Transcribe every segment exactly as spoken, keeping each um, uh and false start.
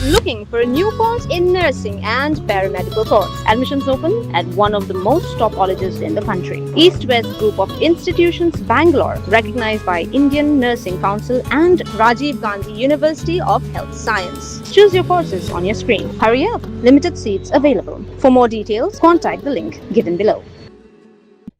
Looking for a new course in nursing and paramedical course? Admissions open at one of the most top colleges in the country. East West Group of Institutions, Bangalore, recognized by Indian Nursing Council and Rajiv Gandhi University of Health Science. Choose your courses on your screen. Hurry up, limited seats available. For more details, contact the link given below.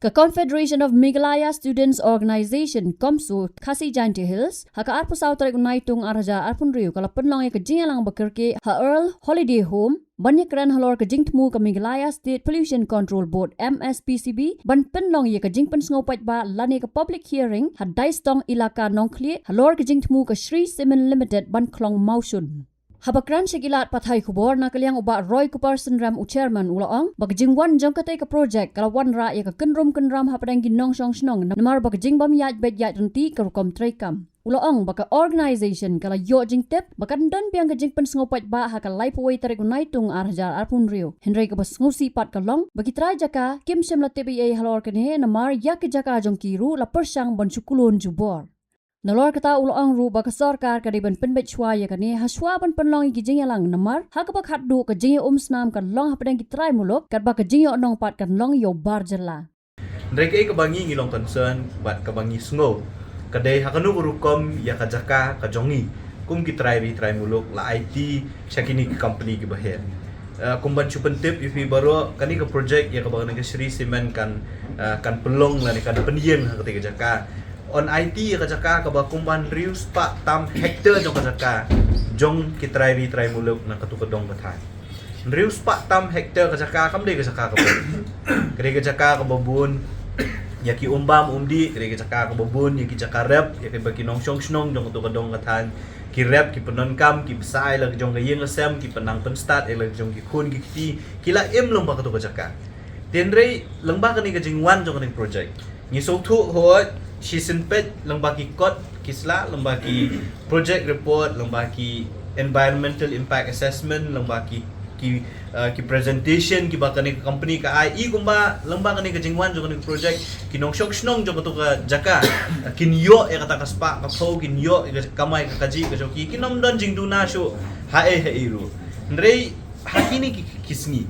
Ka Confederation of Meghalaya Students Organisation, CoMSU, Khasi Jaintia Hills, ha ka arphew saw tarik u Naitung ar hajar arphew hynriew, ka la pynlong ïa ka jingïalang bakyrkieh ha Earl Holiday Home ban ïakren halor ka jingthmu ka Meghalaya State Pollution Control Board, M S P C B, ban pynlong ïa ka jingpynsngew paidbah lane ka public hearing ha Daistong, Elaka Nongkhlieh, halor ka jingthmu ka Shree Cement Limited ban khlong mawshun. Haba kren sha ki lad pathai khubor na ka liang u Bah Roy Kupar Synrem, u Chairman, u la ong ba ka jingwan jong katei ka project ka la wanrah ïa ka kynrum kynram hapdeng ki nongshong shnong, namar ba ka jingbym ïaid beit ïaid ryntih ka rukom treikam. U la ong ba ka organisation ka la ïoh jingtip ba kan don biang ka jingpynsngew paidbah ha ka laiphew wei tarik u Naitung ar hajar arphew hynriew, hynrei kaba sngewsih pat ka long ba ki trai jaka kim shym la tip ei ei halor kane, namar ïa ki jaka jong ki ruh la pyrshang ban shu kulun jubor. Nalor kata u la ong ruh ba ka sorkar ka dei ban pynbeit shuwa ïa kane ha shuwa ban pynlong ïa ki jingïalang, namar ha kaba khatduh ka jingïaumsnam kan long hapdeng ki trai muluk, katba ka jingïohnong pat kan long ïa u bar jylla. Hynrei kaei kaba ngi ngi long concern bad kaba ngi sngew ka dei ha kano ka rukom ïa ka jaka ka jong ngi kum ki trai ri trai muluk, la aiti sha kine ki company kiba heh. Uh, kum ban shu pyntip ïa phi baroh, kane ka project ïa kaba kane ka Shree Cement kan, uh, kan pynlong lane kan pynïeng ha katei ka jaka, yn aiti ïa ka jaka kaba kumba hynriew spah tam hektar jong ka jaka jong ki trai ri trai muluk na katu ka dong ka thaiñ. Hynriew spah tam hektar ka jaka kam dei ka jaka kaba, ka dei ka jaka kaba bun ïa ki um bam um dih, ka dei ka jaka kaba bun ïa ki jaka rep, ïa kiba ki nongshong shnong jong katu ka dong ka thaiñ ki rep, ki pyndonkam, ki bsa ïa la ka jong ka ïing ka sem, ki pynnang pynstad ïa la ka jong ki khun ki kti, ki la im lyngba katu ka jaka. Hynrei lyngba kane ka jingwan jong kane ka project, ngi sngewthuh hooid shisien peit lyngba ki kot ki sla, lyngba ki project report, lyngba ki environmental impact assessment, lyngba ki, ki, uh, ki presentation kiba kane ka company ka ai, i kumba lyngba kane ka jingwan jong kane ka project, ki nongshong shnong jong katu ka jaka, uh, kin ïoh ïa kata ka spah ka phew, kin ïoh ïa ka kamai ka kajih ka jong ki, kin ym don jingduna shuh ha ei ha ei ruh. Hynrei ha kine ki, ki sngi,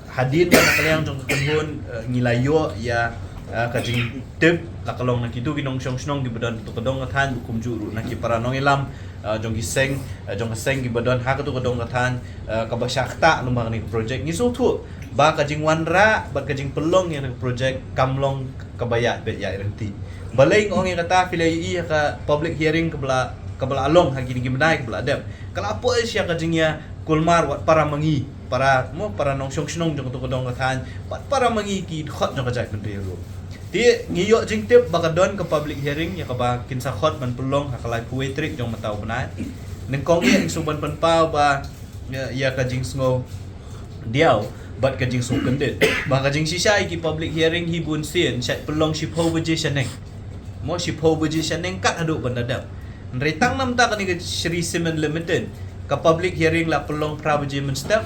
hadien ba na ka liang jong ka kynhun, eh, ngi la ïoh ïa, eh, ka jingtip la ka long na kitu ki nongshong shnong kiba don katu ka dong ka thaiñ, kumjuh ruh na ki para nongïalam, eh, jong ki seng, eh, jong ka seng kiba don ha katu ka dong ka thaiñ, eh, kaba shah ktah lyngba kane ka project. Ngi sngewthuh ba ka jingwanrah bad ka jingpynlong ïa ka project kam long kaba ïaid beit ïaid ryntih. Balei nga ong ïa kata? Phi la ïohi ha ka public hearing kaba la, kaba la long ha kine ki bnai kaba la dep, ka la poi sha ka jingïa kulmar wat para ma ngi, para, mo, para nongshong shnong jong katu ka dong ka thaiñ, bad para ma ngi ki dkhot jong ka jaitbynriew ruh. Te ngi ïoh jingtip ba ka don ka public hearing ïa kaba kin sa khot ban pynlong ha ka laiphew wei tarik jong mynta u bnai. Nyngkong ïa ngi shu ban pynpaw ba ïa, ïa ka jingsngew diaw bad ka jingsngew kyndit ba ka jingshisha ïa ki public hearing hi bun sien shait pynlong shiphew baje shaneng. Mo, shiphew baje shaneng kat haduh ban da dep. Hynrei tang namar kane ka Shree Cement Limited, ka public hearing la pynlong phra baje mynstep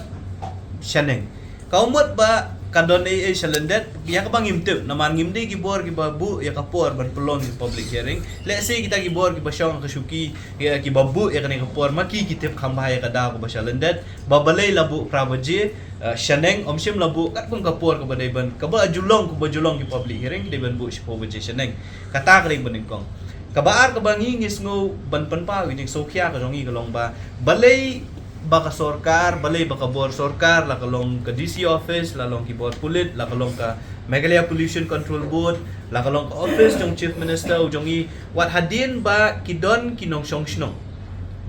shaneng. Ka mut ba ka don ei ei sha lyndet, ïa kaba ngim tip, namar ngim dei ki bor kiba buh ïa ka por ban pynlong ïa ka public hearing. Lehse kita ki bor kiba shong ha ka shuki, ïa kiba buh ïa kane ka por, ma ki ki tip kham bha ïa ka daw kaba sha lyndet, ba balei la buh phra baje, eh, shaneng, ym shym la buh katkum ka por kaba dei ban, kaba ju long, kaba ju long ki public hearing, ki dei ban buh shiphew baje shaneng. Kata ka dei ba nyngkong. Kaba ar kaba ngi ngi sngew ban pynpaw ïa ka jingsngewkhia ka jong ngi ka long ba, balei ba ka sorkar, balei ba ka bor sorkar, la ka long ka D C office, la long ki bor pulit, la ka long ka Meghalaya Pollution Control Board, la ka long ka office jong Chief Minister u jong ngi, wat hadien ba ki don ki nongshong shnong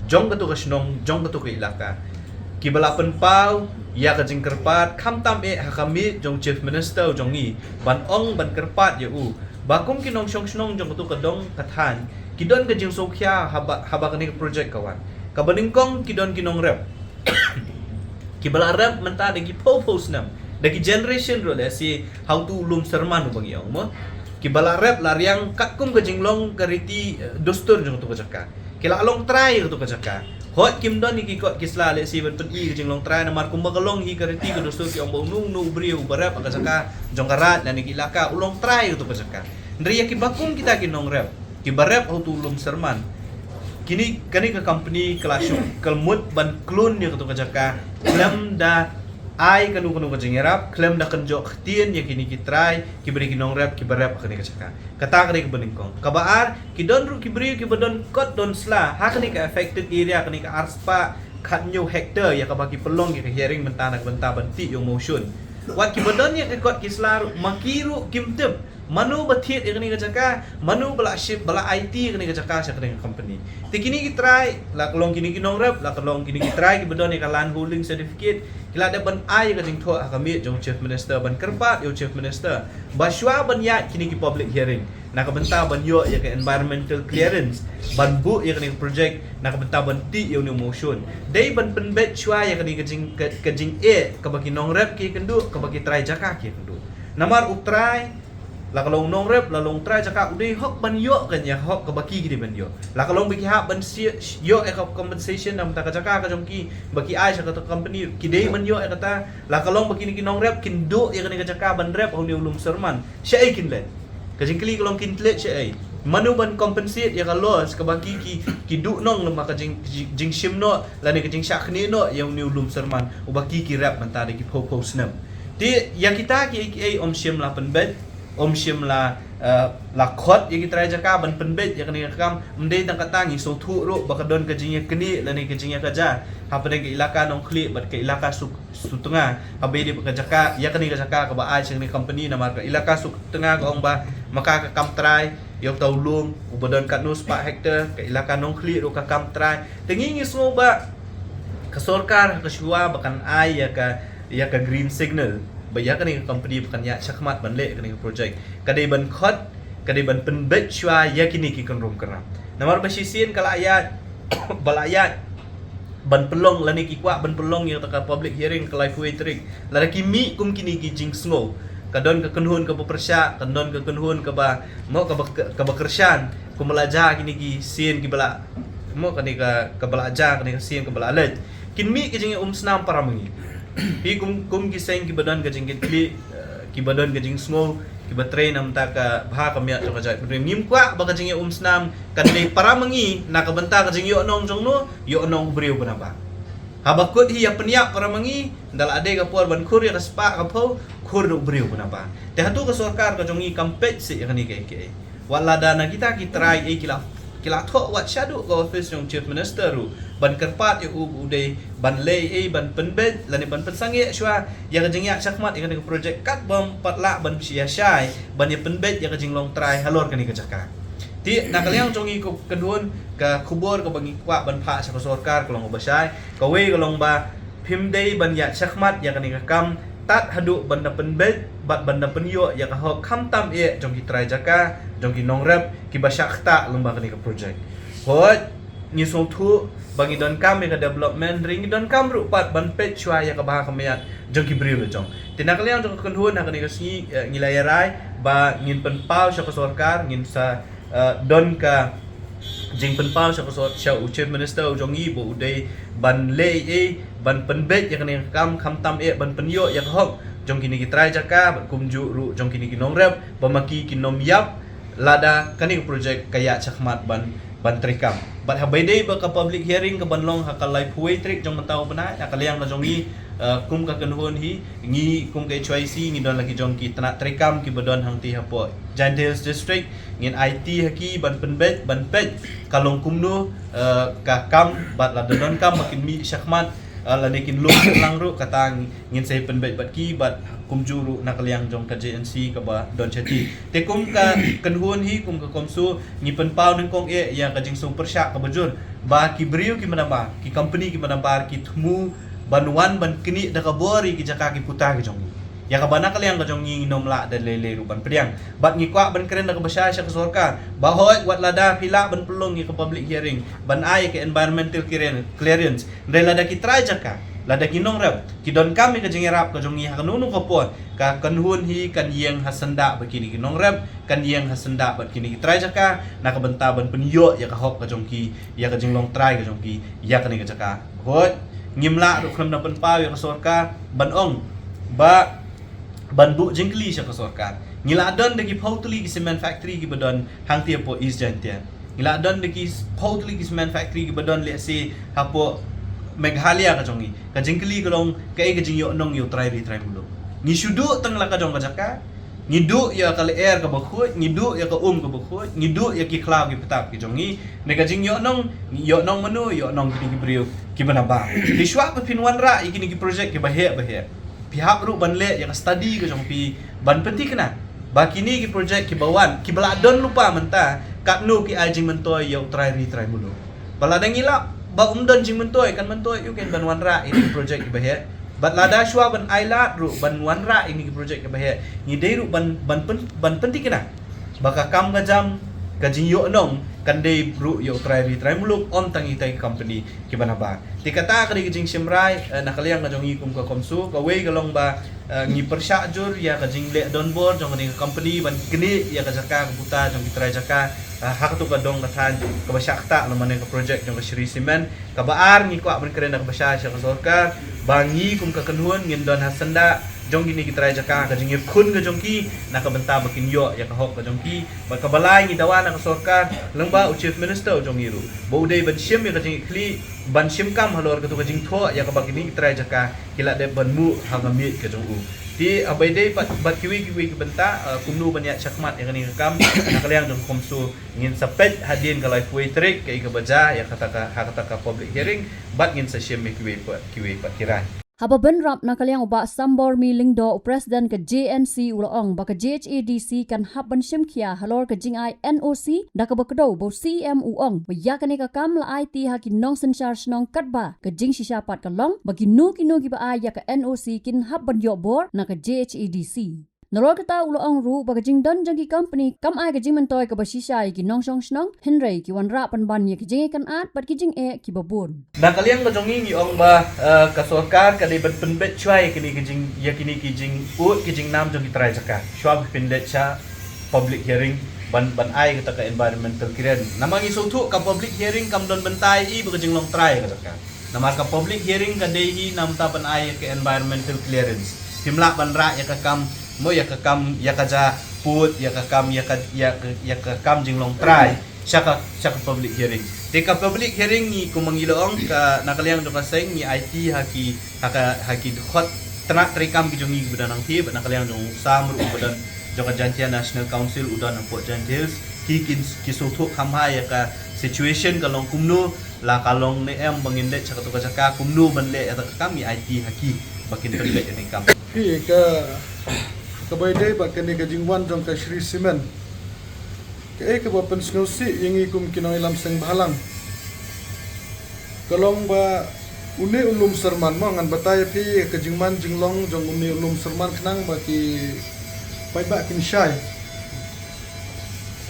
jong katu ka shnong, jong katu ka ilaka, kiba la pynpaw ïa ka jingkyrpad, khamtam eh ha ka miej jong Chief Minister u jong ngi, ban ong ban kyrpad ïa u ba kum ki nongshong shnong jong katu ka dong ka thaiñ, ki don ka jingsngewkhia haba, haba kane ka project ka wan. Kaba nyngkong, ki don ki nongrep kiba la rep mynta da ki phew phew snem, da ki generation ruh lehse ha utu u lum Syrman uba ngi ong, mo. Kiba la rep la riang katkum ka jinglong ka riti, eh, dustur jong katu ka jaka. Ki la long trai katu ka jaka. Hooid kim don ïa ki kot ki sla lehse ban pyni ka jinglong trai, namar kumba ka long hi ka riti ka dustur, ki ong ba uno uno u briew uba rep ha ka jaka jong ka raid lane ka ilaka u long trai katu ka jaka. Hynrei ïa kiba kum kita ki nongrep kiba rep ha utu u lum Syrman, Kini, kane ka company ka la shu, ka mut ban klun ïa kato ka jaka khlem da ai kano kano ka jingïarap, khlem da kynjoh ktien ïa kine ki trai, kiba dei ki nongrep, kiba rep ha kane ka jaka. Kata ka dei kaba nyngkong. Kaba ar, ki don ruh ki briew kiba don kot don sla ha kane ka affected area, kane ka arspah khathynñiew hectare ïa kaba ki pynlong ïa ka hearing mynta na ka bynta ban tih ïa u motion. Wat kiba don ïa ka kot ki sla ruh, ma ki ruh kim tip mano ba thied ïa kane ka jaka, mano ba la ship, ba la aiti ïa kane ka jaka sha kane ka company. Te kine ki trai, la ka long kine ki nongrep, la ka long kine ki trai kiba don ïa ka land holding certificate, ki la dep ban ai ïa ka jingthoh ha ka miet jong Chief Minister, ban kyrpad ïa u Chief Minister ba shuwa ban ïaid kine ki public hearing na ka bynta ban ïoh ïa ka environmental clearance, ban buh ïa kane ka project, na ka bynta ban tih ïa une u motion. Dei ban pynbeit shuwa ïa kane ka jing, ka, ka jingeh kaba ki nongrep ki kynduh, kaba ki trai jaka ki kynduh. Namar u trai, la ka long nongrep, la long trai jaka, u dei hok ban ïoh, kan ïa hok kaba ki ki dei ban ïoh. La ka long ba ki hap ban ïoh ïa ka compensation na ka bynta ka jaka ka jong ki ba ki ai sha kata ka company, ki dei ban ïoh ïa kata. La ka long ba kine ki nongrep kin duh ïa kane ka jaka ban rep ha une u lum Serman, shaei kin leit? Ka jingkylli ka long kin leit shaei? Mano ban compensate ïa ka loss kaba ki, ki, ki duh nong lem ha ka jing, jing, jingshim noh lane ka jingshah khnieh noh ïa une u lum Serman uba ki, ki rep mynta da ki phew phew snem? Te ïa kita kiei kiei ym shym la pynbeit, ym shym la, eh, la khot ïa ki trai jaka ban pynbeit ïa kane ka kam. Ym dei tang kata, ngi sngewthuh ruh ba ka don ka jingïaknieh lane ka jingïakajia hapdeng ka ilaka Nongkhlieh bad ka ilaka Suk, Sutnga, haba ïadei bad ka jaka, ïa kane ka jaka kaba ai sha kane ka company. Namar ka ilaka Sutnga ka ong ba ma ka ka kam trai ïa uta u lum uba don katno spah hectare, ka ilaka Nongkhlieh ruh ka kam trai. Te ngi, ngi sngew ba ka sorkar ha ka shuwa ba kan ai ïa ka, ïa ka green signal ba ïa kane ka company ba kan ïaid shakhmat ban leh kane ka project, ka dei ban khot, ka dei ban pynbeit shuwa ïa kine ki kynrum kynram. Namar ba shisien ka la ïaid, ba la ïaid ban pynlong lane ki kwah ban pynlong ïa kata ka public hearing ka laiphew wei tarik, lada ki mih kum kine ki jingsngew, ka don ka kynhun kaba pyrshah, ka don ka kynhun kaba, mo, kaba, kaba kyrshan, kumba la jia kine ki sien kiba la, mo, kane ka, kaba la jia kane ka sien kaba la leit, kin mih ka jingïaumsnam para ma ngi. Phi kum, kum ki seng kiba don ka jingkitkhlieh, eh, kiba don ka jingsngew, kiba trei na ka bynta ka bha ka miat jong ka jaitbynriew, ngim kwah ba ka jingïaumsnam kan leit para ma ngi na ka bynta ka jingïohnong jong no, ïohnong u briew ba na bar. Haba kut hi ïa pynïap para ma ngi, ynda la dei ka por ban khur ïa ka spah ka phew, khur da u briew ba na bar. Te hato ka sorkar ka jong ngi kam peit seh ïa kane kaei kaei? Wat lada na kita ki trai ei ki la, ki la thoh wat shaduh ka office jong Chief Minister ruh ban kyrpad ïa u, u dei ban leh ei, ban pynbeit lane ban pynsangeh shuwa ïa ka jingïaid shakhmat ïa kane ka project, kat bym pat lah ban ïa shai ban ïa pynbeit ïa ka jinglong trai halor kane ka jaka. Te na ka liang jong ngi ka kynhun, ka khubor kaba ngi kwah ban phah sha ka sorkar ka long kaba shai. Kawei ka long ba phim dei ban ïaid shakhmat ïa kane ka kam tad haduh ban da pynbeit bad ban da pynïoh ïa ka hok khamtam eh jong ki trai jaka, jong ki nongrep kiba shah ktah lyngba kane ka project. Hooid, ngi sngewthuh ba ngi donkam ïa ka development, hynrei ngi donkam ruh pat ban peit shuwa ïa ka bha ka miat jong ki briew la jong. Te na ka liang jong ka kynhun ha kane ka sngi, eh, ngi la ïa rai ba ngin pynpaw sha ka sorkar, ngin sa, eh, don ka jingpynpaw sha ka sor-, sha u Chief Minister u jong ngi ba u dei ban leh ei ei ban pynbeit ïa kane ka kam khamtam eh ban pynïoh ïa ka hok jong kine ki trai jaka bad kumjuh ruh jong kine ki nongrep ba ma ki kin ym ïap lada kane ka project ka ïaid shakhmat ban, ban treikam. Bad haba ïadei bad ka public hearing ka ban long ha ka laiphew wei tarik jong mynta u bnai, na ka liang ka jong ngi, eh, kum ka kynhun hi, ngi kum ka H Y C ngi don la ki jong ki tnat treikam kiba don hangtei hapoh Jaintia Hills District, ngin aiti ha ki ban pynbeit, ban peit ka long kumno, eh, ka kam bad lada donkam ba kin mih shakhmat, eh, lane kin lum lang ruh, kata ngin sa ïa pynbeit bad ki bad kumjuh ruh na ka liang jong ka J N C kaba don shatei. Te kum ka kynhun hi, kum ka CoMSO, ngi pynpaw nyngkong eh ïa ka jingsngewpyrshah kaba jur ba ki briew kiba na bar, ki company kiba na bar ki thmu ban wan ban knieh da ka bor ïa ki jaka ki puta ki jong ngi. Ïa kaba na ka liang ka jong ngi ngin ym lah da lei lei ruh ban pdiang. Bad ngi kwah ban kren da kaba shai sha ka sorkar ba hooid, wat lada phi lah ban pynlong ïa ka public hearing ban ai ïa ka environmental clearance, hynrei lada ki trai jaka, lada ki nongrep ki donkam ïa ka jingïarap ka jong ngi ha kano kano ka por, ka kynhun hi kan ïeng ha syndah bad kine ki nongrep, kan ïeng ha syndah bad kine ki trai jaka na ka bynta ban pynïoh ïa ka hok ka jong ki, ïa ka jinglong trai ka jong ki ïa kane ka jaka. Hooid, ngim lah ruh khlem da pynpaw ïa ka sorkar ban ong ba ban buh jingkylli sha ka sorkar. Ngi la don da ki phew tylli ki cement factory kiba don hangtei hapoh East Jaintia. Ngi la don da ki phaw tylli ki cement factory kiba don lehse hapoh Meghalaya ka jong ngi. Ka jingkylli ka long kaei ka jingïohnong ïa u trai ri trai muluk. Ngi shu duh tang la ka jong ka jaka. Ngi duh ïa ka lyer kaba khuid, ngi duh ïa ka um kaba khuid, ngi duh ïa ki khlaw ki ptap ki jong ngi. Ne ka jingïohnong, ngi ïohnong mano, ïohnong kine ki briew kiba na bar. Te shuwa ba phin wanrah ïa kine ki project kiba heh ba heh, phi hap ruh ban leh ïa ka study ka jong phi ban pynthikna ba kine ki project kiba wan, kiba la don lypa mynta, katno ki ai jingmyntoi ïa u trai ri trai muluk. Ba lada ngi lap ba um don jingmyntoi, kan myntoi ïa u ken ban wanrah ïa ki project kiba heh. Bad lada shuwa ban ai lad ruh ban wanrah ïa ki project kiba heh, ngi dei ruh ban, ban pyn, ban pynthikna ba ka kam ka jam, ka jingïohnong kan dei ruh ïa u trai ri trai muluk, ym tang ïa kita ki company kiba na bar. Te kata ka dei ka jingshim rai, eh, na ka liang ka jong ngi kum ka CoMSO. Kawei ka long ba, eh, ngi pyrshah jur ïa ka jingleh donbor jong kane ka company ban knieh ïa ka jaka ka buta jong ki trai jaka, eh, ha katu ka dong ka thaiñ kaba shah ktah lem mane ka project jong ka Shree Cement. Kaba ar, ngi kwah ban kren da kaba shai sha ka sorkar ba ngi kum ka kynhun ngin don ha syndah jong kine ki trai jaka, ka jingïakhun ka jong ki na ka bynta ba kin ïoh ïa ka hok ka jong ki. Bad kaba lai, ngi dawa na ka sorkar lyngba u Chief Minister u jong ngi ruh ba u dei ban shim ïa ka jingïakhun, ban shim kam halor katu ka jingthoh ïa kaba kine ki trai jaka ki la dep ban muh ha ka miej ka jong u. Te haba ïadei bad, bad kiwei kiwei ki bynta, eh, kumno ban ïaid shakhmat ïa kane ka kam, na ka liang jong CoMSO ngin sa peit hadien ka laiphew tarik kaei kaba jia ïa kata ka, ha kata ka public hearing, bad ngin sa shim ïa kiwei pat, kiwei pat ki rai. Haba bynrap, na ka liang u Bah Sambormi Lyngdoh, u President ka J N C, u la ong ba ka J H A D C kan hap ban shim khia halor ka jingai N O C da kaba kdew, ba u C E M u ong ba ïa kane ka kam la aiti ha ki nongsynshar shnong katba ka jingshisha pat ka long ba kino kino kiba ai ïa ka N O C kin hap ban ïoh bor na ka J H A D C. Nalor kata, u la ong ruh ba ka jingdon jong ki company kam ai ka jingmyntoi kaba shisha ïa ki nongshong shnong, hynrei ki wanrah pynban ïa ki jingeh kan-at bad ki jingeh kiba bun. Na ka liang ka jong ngi, ngi ong ba, eh, ka sorkar ka dei ban pynbeit shuwa ïa kine ki jing, ïa kine ki jingud ki jingnam jong ki trai jaka shuwa ba pynbeit sha public hearing ban, ban ai kata ka environmental clearance. Namar ngi sngewthuh ka public hearing kam don bynta ïa i ba ka jinglong trai ka jaka. Namar ka public hearing ka dei hi namar ban ai ïa ka environmental clearance. Phim lah ban rah ïa ka kam, mo, ïa ka kam, ïa ka ja pud, ïa ka kam, ïa ka, ïa ka, ïa ka kam jinglong trai sha ka, sha ka public hearing. Te ka public hearing ngi, kumba ngi la ong, ka, na ka liang jong ka seng ngi aiti ha ki, ha ka, ha ki dkhot tnat treikam ki jong ngi kiba don hangthie, bad na ka liang jong u Sam ruh uba don jong ka Jaintia National Council u don hapoh Jaintia Hills. Ki, kin, ki sngewthuh kham bha ïa ka situation ka long kumno, la ka long ne em ba ngin leit sha katu ka jaka, kumno ban leh ïa kata ka kam, ngi aiti ha ki ba kin pynbeit ïa kane ka kam. Phi, ka, kaba ïadei bad kane ka jingwan jong ka Shree Cement, kaei kaba pynsngewsih ïa ngi kum ki nongïalam seng bhalang ka long ba une u lum Syrman, mo, ngan batai ïa phi ka jingman jinglong jong une u lum Syrman khnang ba ki paidbah kin shai.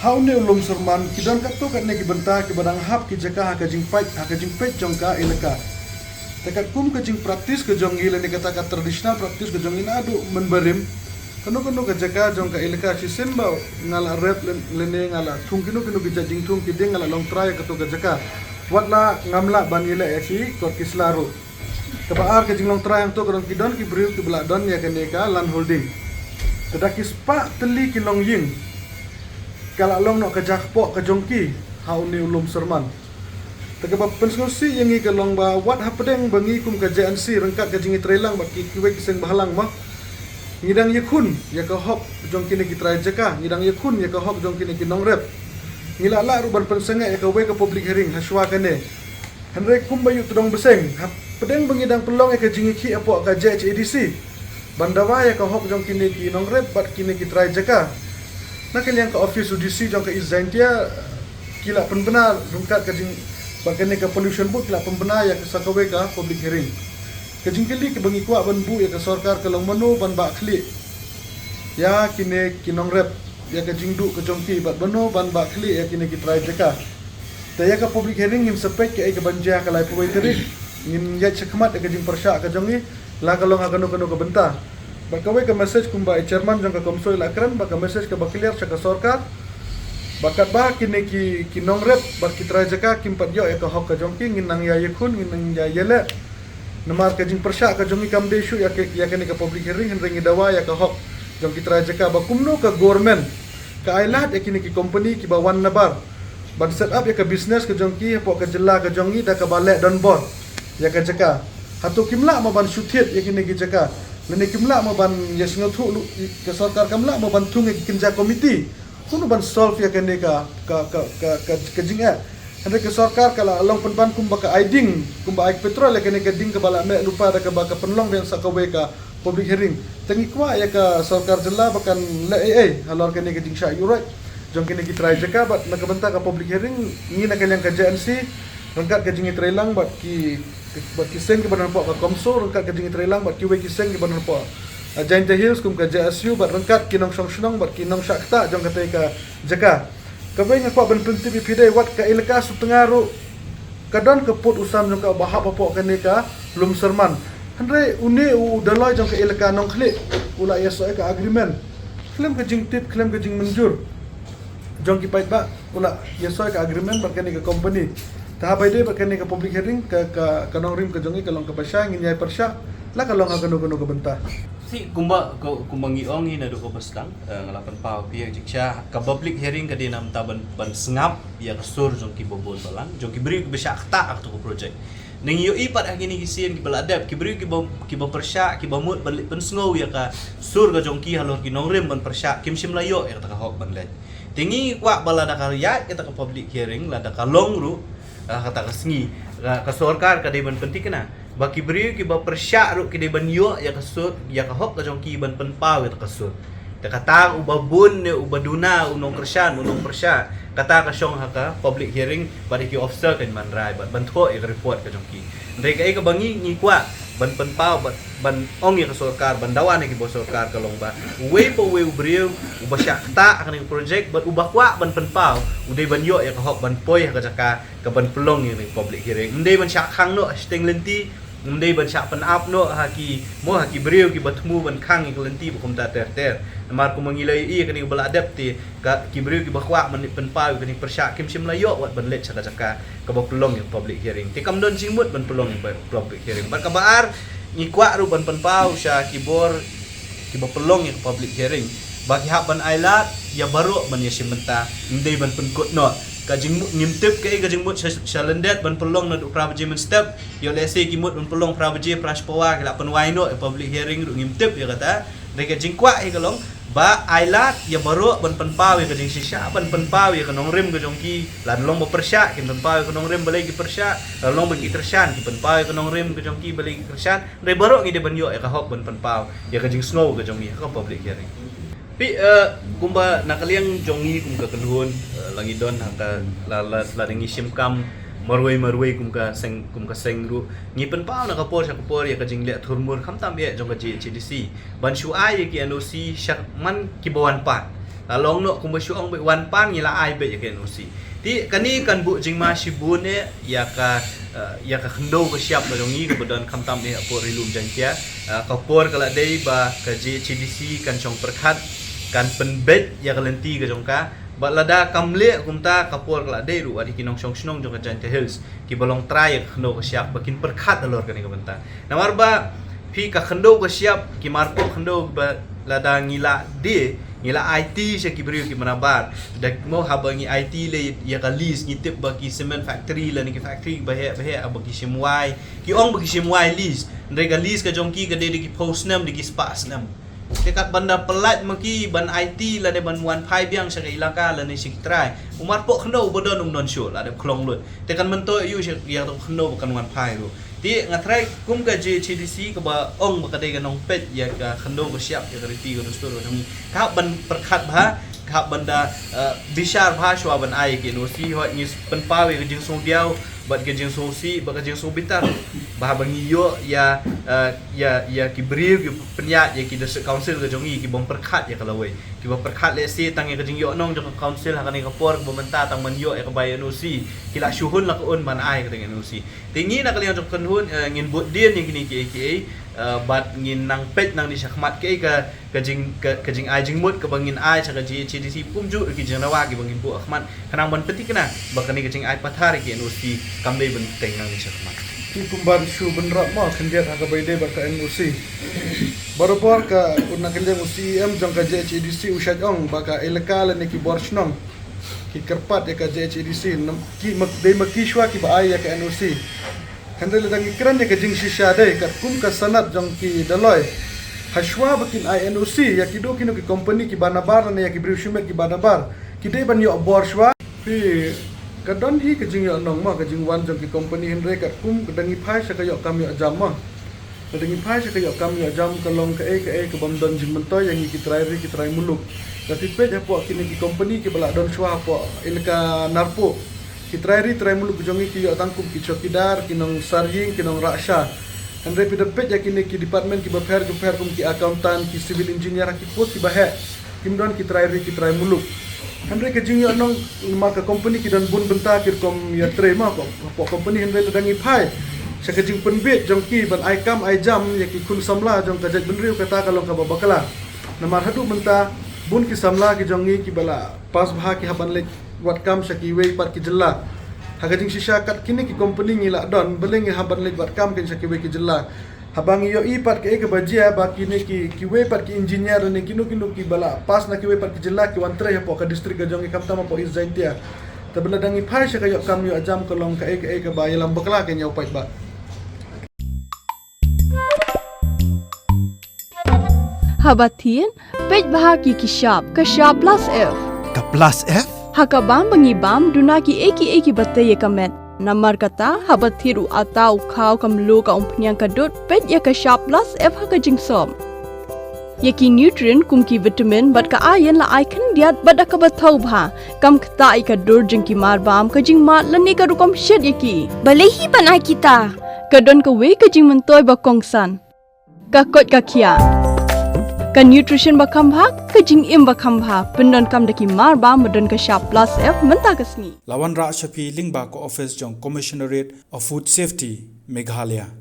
Ha une u lum Syrman ki don katto katne ki bynta kiba dang hap ki jaka ha ka jingpait, ha ka jingpeit jong ka elaka. Te katkum ka jingpractice ka jong ngi lane kata ka traditional practice ka jong ngi naduh mynbarim, kano kano ka jaka jong ka elaka, shisien ba nga la rep lane, lane nga la thung kino kino ki jait jingthung ki dieng, nga la long trai ïa kato ka jaka. Wat la ngam lah ban ïaleh ïa ki kot ki sla ruh. Kaba ar, ka jinglong trai hangto ka don, ki don ki briew kiba la don ïa kane ka land holding. Te da ki spah tylli ki longïing ka la long noh ka ja kpoh ka jong ki ha une u lum Syrman. Te kaba pynsngewsih ïa ngi ka long ba wat hapdeng ba ngi kum ka J N C ryngkat ka jingïatreilang bad ki, kiwei ki seng bhalang, mo, ngi dang ïakhun ïa ka hok jong kine ki trai jaka, ngi dang ïakhun ïa ka hok jong kine ki nongrep. Ngi lah lah ruh ban pynsangeh ïa kawei ka public hearing ha shuwa kane. Hynrei kumba ïoh tdong bseng, hapdeng ba ngi dang pynlong ïa ka jingïakhih hapoh ka J H A D C ban dawa ïa ka hok jong kine ki nongrep bad kine ki trai jaka, na ka liang ka office u D C jong ka East Jaintia ki la pynbna ryngkat ka jing, bad kane ka pollution board ki la pynbna ïa ka sa kawei ka public hearing. Ka jingkylli kaba ngi kwah ban buh ïa ka sorkar ka long mano ban bah khlieh ïa kine ki nongrep ïa ka jingduh ka jong ki, bad mano ban bah khlieh ïa kine ki trai jaka. Te ïa ka public hearing ngin sa peit kaei kaban jia ha ka laiphew tarik. Ngin ïaid shakhmat ïa ka jingpyrshah ka jong ngi, la ka long ha kano kano ka bynta. Bad kawei ka message kumba i chairman jong ka CoMSO i la kren, bad ka message kaba clear sha ka sorkar ba katba kine ki, ki nongrep bad ki trai jaka kim pat ïoh ïa ka hok ka jong ki, ngin nang ïa ïakhun, ngin nang ïa ïaleh. Namar ka jingpyrshah ka jong ngi kam dei shuh ïa ka, ïa kane ka public hearing, hynrei ngi dawa ïa ka hok jong ki trai jaka. Ba kumno ka government ka ai lad ïa kine ki company kiba wan nabar ban set up ïa ka business ka jong ki hapoh ka jylla ka jong ngi da kaba leh donbor ïa ka jaka. Hato kim lah mo ban shu thied ïa kine ki jaka? Lane kim lah mo ban ïa sngewthuh lu-, ka sorkar kam lah mo ban thung ïa ki kynja komiti? Kumno ban solve ïa kane ka, ka, ka, ka, ka, ka jingeh? Hynrei ka sorkar ka la long pynban kumba ka ai ding, kumba ai petrol ïa kane ka ding kaba la meh lypa da kaba ka pynlong biang sa kawei ka public hearing. Te ngi kwah ïa ka sorkar jylla ba kan leh ei ei halor kane ka jingshah ïuhroit jong kine ki trai jaka, bad na ka bynta ka public hearing, ngi na ka liang ka J N C ryngkat ka jingïatreilang bad ki, bad ki seng kiba don hapoh ka CoMSO, ryngkat ka jingïatreilang bad kiwei ki seng kiba don hapoh, ah, Jaintia Hills kum ka J S U, bad ryngkat ki nongshong shnong bad ki nongshah ktah jong katei ka jaka. Kawei nga kwah ban pyntip ïa phi dei, wat ka elaka Sutnga ruh ka don ka pud u sam jong ka ba hap hapoh kane ka Lumserman. Hynrei une u Daloi jong ka elaka Nongkhlieh u la ïasoh ïa ka agreement khlem ka jingtip, khlem ka jingmynjur jong ki paidbah, u la ïasoh ïa ka agreement bad kane ka company. Te haba ïadei bad kane ka public hearing, ka, ka, ka nongrim ka jong ngi ka long kaba shai, ngin ïai pyrshah la ka long ha kano kano ka bynta. Te kumba, ku-, kumba ngi ong hi naduh kaba sdang, eh, nga la pynpaw ïa phi ïa ka jingshah, ka public hearing ka dei na ka bynta ban, ban sngap ïa ka sur jong kiba bun balang, jong ki briew kiba shah ktah ha kato ka project. Ngi ïohi pat ha kine ki sien kiba la dep, ki briew kiba, kiba pyrshah, kiba mut ban leit pynsngew ïa ka sur ka jong ki halor ki nongrim ban pyrshah, kim shym la ïoh ïa kata ka hok ban leit. Te ngi kwah ba lada ka ïaid kata ka public hearing, lada ka long ruh, ah, kata ka sngi, ka, ka sorkar ka dei ban pynthikna ba ki briew kiba pyrshah ruh ki dei ban ïoh ïa ka sur, ïa ka hok ka jong ki ban pynpaw ïa kata ka sur. Te kata uba bun ne uba duna, u nongkyrshan, u nongpyrshah, kata ka shong ha ka public hearing bad ïa ki officer kan ban rai bad ban thoh ïa ka report ka jong ki. Hynrei kaei kaba ngi, ngi kwah ban pynpaw bad ban ong ïa ka sorkar, ban dawa na kiba sorkar ka long ba uwei pa uwei u briew uba shah ktah ha kane ka project bad uba kwah ban pynpaw, u dei ban ïoh ïa ka hok ban poi ha ka jaka ka ban pynlong ïa ka public hearing. Ym dei ban shah khang noh ha shiteng lynti, ym dei ban shah pynap noh ha ki, mo, ha ki briew kiba thmu ban khang ïa ka lynti ba kumta ter ter. Namar kumba ngi la ïohi ïa kane kaba la dep te, ka, ki briew kiba kwah ban pynpaw ïa kane ka pyrshah kim shym la ïoh wat ban leit sha ka jaka kaba pynlong ïa ka public hearing. Te kam don jingmut ban pynlong ïa ka public hearing. Bad kaba ar, ngi kwah ruh ban pynpaw sha ki bor kiba pynlong ïa ka public hearing ba ki hap ban ailad ïa baroh ban ïashim bynta, ym dei ban pynkut noh. Ka jingmut, ngim tip kaei ka jingmut sha, sha lyndet ban pynlong naduh phra baje mynstep. Ïoh lehse ki mut ban pynlong phra baje, phra shi pawa, ki la pynwai noh ïa ka public hearing ruh ngim tip ïa kata. Hynrei ka jingkwah hi ka long ba ailad ïa baroh ban pynpaw ïa ka jingshisha, ban pynpaw ïa ka nongrim ka jong ki. Lada long ba pyrshah, kin pynpaw ïa ka nongrim, balei ki pyrshah. Lada long ba ki kyrshan, ki pynpaw ïa ka nongrim ka jong ki, balei ki kyrshan. Hynrei baroh ngi dei ban ïoh ïa ka hok ban pynpaw ïa ka jingsngew ka jong ngi ha ka public hearing. Phi, eh, kumba na ka liang jong ngi kum ka kynhun, eh, la ngi don ha ka, la, la, lada ngi shim kam marwei marwei kum ka seng, kum ka seng ruh, ngi pynpaw na ka por sha ka por ïa ka jingleh thurmur khamtam eh jong ka J H A D C ban shu ai ïa ki N O C sha man kiba wan pan. La long noh kumba shu ong beit wan pan ngi la ai beit ïa ki N O C. Te kane kan buh jingma shibun eh ïa ka, eh, ïa ka khyndew ka shyiap ka jong ngi kaba don khamtam eh hapoh Ri Lum Jaiñtia. Eh, ka por ka la dei ba ka J H A D C kan shong pyrkhat, kan pynbeit ïa ka lynti ka jong ka. Bad lada kam leh kumta, ka por ka la dei ruh wat ïa ki nongshong shnong jong ka Jaintia Hills kiba long trai ïa ka khyndew ka shyiap ba kin pyrkhat halor kane ka bynta. Namar ba phi, ka khyndew ka shyiap, ki marpoh khyndew ba lada ngi la die, ngi la aiti sha ki briew kiba nabar. Da mo haba ngi aiti lei ïa ka lease, ngi tip ba ki cement factory lane ki factory ba heh ba heh haba ki shim wai, ki ong ba ki shim wai lease. Hynrei ka lease ka jong ki ka dei da ki phew snem, da ki spah snem. Te kat ban da pyllait ma ki ban aiti lane ban wan phai biang sha ka ilaka lane sha ki trai, u marpoh khyndew ba don um don shuh, la dep khlong lut. Te kan myntoi aïu sha ïa ka khyndew ba kan wan phai ruh. Te nga trai kum ka J H A D C kaba ong ba ka dei ka nongpeit ïa ka khyndew ka shyiap, ïa ka riti ka dustur ka jong ngi, ka hap ban pyrkhat bha, ka hap ban da, eh, bishar bha shuwa ban ai ïa ki N O C. Hooid, ngi pynpaw ïa ka jingsngewdiaw bad ka jingsngewsih bad ka jingsngewbitar ba haba ngi ïoh ïa, eh, ïa, ïa ki briew kiba pynïaid ïa ki District Council ka jong ngi, ki bym pyrkhat ïa ka lawei, kiba pyrkhat lehse tang ïa ka jingïohnong jong ka council ha kane ka por kaba mynta, tang ban ïoh ïa ka bai N O C, ki la shu hun la ka un ban ai ka dang N O C. Te ngi na ka liang jong ka kynhun, eh, ngin bud dien ïa kine kiei kiei, eh, bad ngin nang peit nangne shakhmat kaei ka, ka jing, ka, ka jingai jingmut kaba ngin ai sha ka J H A D C, kumjuh ki jingdawa kiba ngin buh ha khmat, khnang ban pynthikna ba kane ka jingai pathar ïa ki N O C kam dei ban teng nangne shakhmat. Te kumban shu bynrap mo khyndiat ha kaba ïadei bad ka N O C. Barabor ka, u na ka liang u C E M jong ka J H A D C u shait ong ba ka elaka lane ki bor shnong Ki kyrpad ïa ka J H A D C, nam-, ki ma-, dei ma ki shuwa kiba ai ïa ka N O C. Hynrei lada ngi kren ïa ka jingshisha dei katkum ka sanad jong ki Dolloi. Ha shuwa ba kin ai N O C ïa kino kino ki company kiba nabar ne ïa ki briew shimet kiba nabar, ki dei ban ïoh bor shuwa. Phi, ka don hi ka jingïohnong mo, ka jingwan jong ki company, hynrei katkum ka dang ïa phai sha ka ïoh kam ïoh jam mo. Ka dang ïa phai sha ka ïoh kam ïoh jam ka long kaei kaei kabym don jingmyntoi ïa ngi ki trai ri ki trai muluk. Lada phi peit hapoh kine ki company kiba la don shuwa hapoh Elaka Narpuh, ki trai ri trai muluk jong ngi ki ïoh tang kum ki chowkidar, ki nongsar ïing, ki nongrah sha. Hynrei phi da peit ïa kine ki department kiba pher kiba pher kum ki accountant, ki civil engineer, ki post kiba heh, kim don ki trai ri ki trai muluk. Hynrei ka jingïohnong namar ka company ki don bun bynta ki rukom ïatrei mo, hapoh company, hynrei lada ngi phai sha ka jingpynbeit jong ki ban ai kam ai jam ïa ki khun samla jong ka jaitbynriew, kata ka long kaba bakla. Namar haduh mynta bun ki samla ki jong ngi kiba la pass bha ki hap ban leit wad kam sha kiwei pat ki jylla. Ha ka jingshisha kat kine ki company ngi la don, balei ngi hap ban leit wad kam kein sha kiwei ki jylla? Haba ngi ïohi pat kaei kaba jia ba kine ki, kiwei pat ki engineer ne kino kino kiba la pass na kiwei pat ki jylla ki wan trei hapoh ka district ka jong ngi, khamtam hapoh East Jaintia. Te ba lada ngi phai sha ka ïoh kam ïoh jam ka long kaei kaei kaba ïalam bakla kein ïa u paidbah. Haba thied, peit bha ki ki shap, ka shap plus F. Ka plus F? Ha ka bam ba ngi bam, duna kiei kiei kiba tei ïa ka met. Namar kata, haba thied u atta, u khaw, ka mluh, ka umphniang, ka dud, peit ïa ka shap plus F ha ka jingsop. Ïa ki nutrient kum ki vitamin bad ka iron la ai khyndiat bad da kaba thaw bha. Kam ktah ïa ka dur jong ki marbam, ka jingmad lane ka rukom shet ïa ki. Balei hi ban ai kita? Ka don kawei ka jingmyntoi ba kongsan. Ka koit ka khiah. Ka nutrition ba kham bha, ka jingim ba kham bha. Pyndonkam da ki marbam ba don ka shap plus F mynta ka sngi. La wanrah sha phi lyngba ka office jong Commissionerate of Food Safety, Meghalaya.